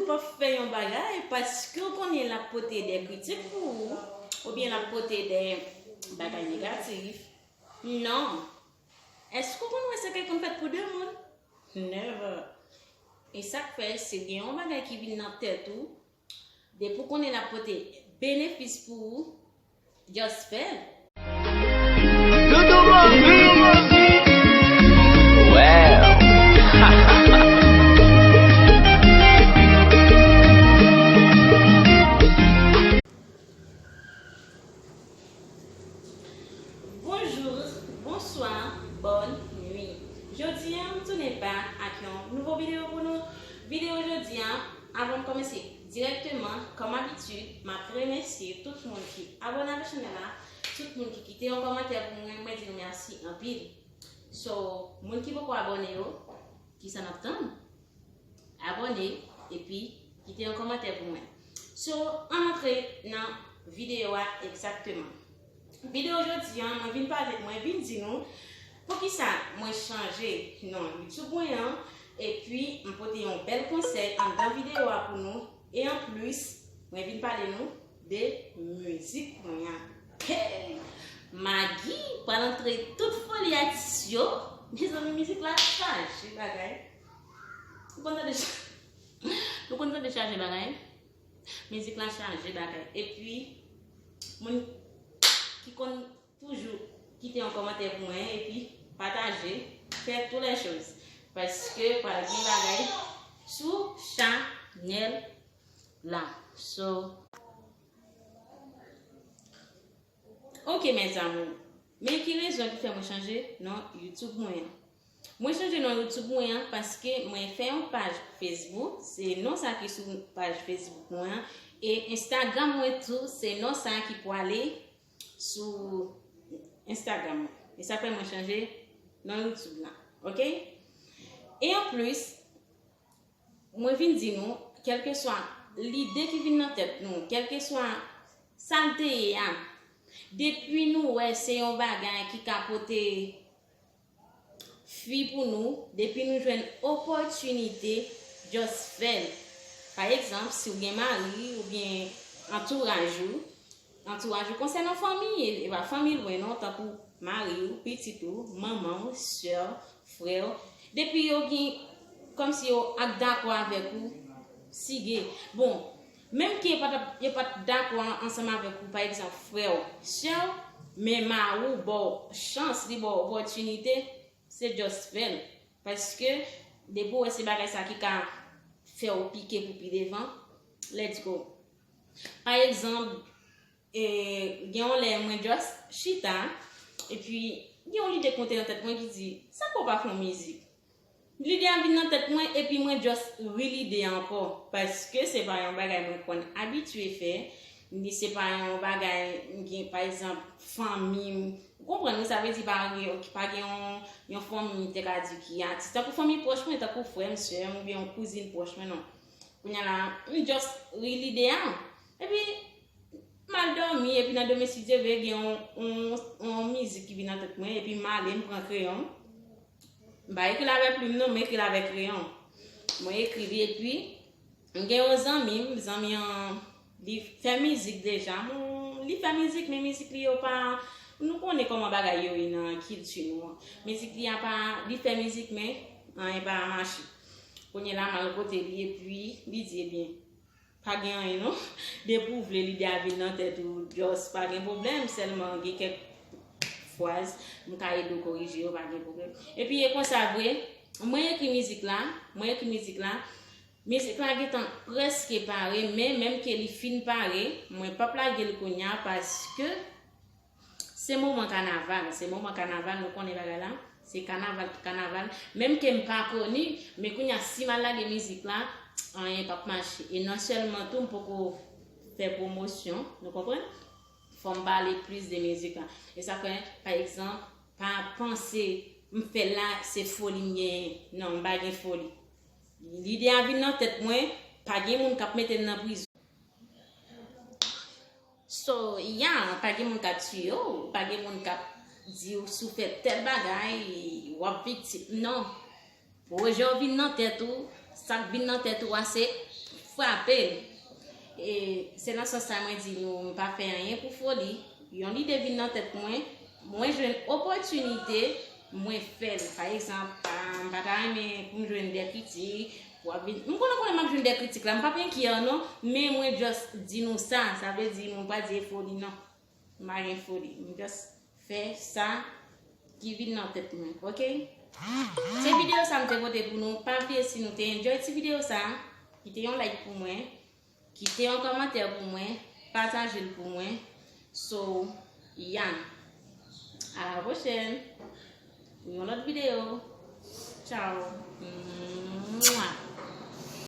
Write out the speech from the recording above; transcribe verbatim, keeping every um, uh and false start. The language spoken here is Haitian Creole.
Fò w fè yon bagay paske w konnen l ap pote de kritik pou ou, oubyen l ap pote de bagay negatif. Non. Èske w konn wè sèkèy konn fèt pou de moun? Never. E sa k fè, si gen yon bagay ki vin nan tèt ou, depi w konnen l ap pote benefis pou ou, just fè l. Doudou Mozi. Well. Bonjou, bonswa, bòn nwi. Jodi a, m tounen bak ak yon nouvo videyo pou nou. Videyo jodi a, avan m kòmanse dirèkteman, kòm abitid, m ap remèsye tout moun ki abòne avèk chanèl la, tout moun ki kite yon kòmantè pou mwen, mwen di nou mèsi anpil. So, moun ki poko abòne yo, kisa n ap tann? Abòne, epi kite yon kòmantè pou mwen. So, ann antre nan videyo a egzakteman. Videyo jodi a, mwen vin pale, mwen vin di nou poukisa mwen chanje non YouTube mwen an, epi m pote yon bèl konsèy anndan videyo a pou nou, e anplis, mwen vin pale nou de mizik mwen an. Hey! Maggi pral antre tout foli atis yo. Mezanmi, mizik la chaje bagay. Nou konn tande cha-, nou konn tande chaje bagay? Mizik la chaje bagay. Epi, moun ki konn toujou kite yon kòmantè pou mwen, epi pataje, fè tout lè choz. Paske pral gen bagay sou chanèl la. So, ok, mes amours. Men ki rezon ki fè mwen chanje non YouTube mwen an? Mwen chanje non YouTube mwen an paske mwen fè yon paj Facebook, se non sa ki sou paj Facebook mwen an, e Instagram mwen tou, se non sa ki pwale sou Instagram mwen. E sa fè mwen chanje non YouTube la. Ok? E anplis, mwen vin di nou, kèlkeswa lide ki vin nan tèt nou, kèlkeswa sa l te ye a, depi nou wè se yon bagay ki ka pote fwi pou nou, depi nou jwenn opòtinite, just fè l. Pa egzanp, si w gen mari oubyen antouraj ou, antouraj ou konsènan fanmi, e, e pa fanmi lwen non, tankou mari w, pitit ou, manman w, sè w, frè w, depi yo gen, kòmsi yo ak dakò avèk ou, sige. Bon, menm ke yo pa t ap, yo pa t dakò ansanm avèk ou, pa egzanp, frè w, sè w, men mari w ba w chans, li ba w opòtinite, se just fè l. Paske, depi w wè se bagay sa ki ka fè w pike pou pi devan, let's go. Pa egzanp, e, gen yon lè mwen just chita, epi gen yon lide k monte nan tèt mwen ki di, sa fè w pa fè yon mizik? Lide a vin nan tèt mwen, epi mwen just ri lide a ankò, paske se pa yon bagay mwen konn abitye fè, ni se pa yon bagay m gen, pa egzanp, fanmi m, ou konprann, wi, sa vle di pa gen, pa gen yon, yon fanmi, te ka di ki atis, tankou fanmi pwòch mwen, tankou frè m, sè m, oubyen yon kouzin pwòch mwen, non. Kounye a la, m just ri lide a. Epi, m al dòmi, epi nan demen, si Dye vle, gen yon, yon, yon mizik ki vin nan tèt mwen, epi m ale, m pran kreyon. M pa ekri l avè plim, non, m ekri l avè kreyon. Mwen ekri li, epi, m gen yon zanmi m, zanmi an, li fè mizik deja. Bon, li fè mizik, men mizik li yo pa, nou konnen kòman bagay yo ye nan kilti nou an. Mizik li a pa, li fè mizik, men anyen pa mache. Kounye la, m al kote li, epi li di, ebyen, pa gen anyen non. Depi w vle lide a vin nan tèt ou, just pa gen pwoblèm, sèlman gen kèk fraz, m ka ede w korije yo, pa gen pwoblèm. Epi e konsa vre, mwen ekri mizik la, mwen ekri mizik la, mizik la gentan prèske pare, men menm ke li fin pare, mwen p ap lage l kounye a paske se moman kanaval, se moman kanaval, nou konnen bagay la, se kanaval pou kanaval. Menm ke m pa koni, men kounye a, si m al lage mizik la, anyen p ap mache. E non sèlman tou, m poko fè pwomosyon, nou konprann? Fò m pale plis de mizik la. E sa fè, pa egzanp, pa panse m fè l la, se foli m genyen. Non, m pa gen foli. Lide a vin nan tèt mwen, pa gen moun k ap mete m nan prizon. So, yeah, pa gen moun k ap tiye w, pa gen moun k ap di w si w fè tèl bagay, w ap viktim. Non. Pwojè w vin nan tèt ou, sa k vin nan tèt ou a se frape l. E se nan sans sa mwen di nou, m pa fè anyen pou foli. Yon lide vin nan tèt mwen, mwen jwenn opòtinite, mwen fè l. Pa egzanp, ah, m pa ta renmen pou m jwenn de kritik, pou ap vin, m konnen konnen m ap jwenn de kritik la, m p ap enkyè non, men mwen just di nou sa, sa vle di mwen pa di e foli non. M pa gen foli, m just fè sa ki vin nan tèt mwen, ok? Se videyo sa m te pote pou nou. Pa bliye, si nou te enjoy ti videyo sa, kite yon like pou mwen, kite yon kòmantè pou mwen, pataje l pou mwen. So, yeah. A la pwochèn pou yon lòt videyo. Tchao. Mwah.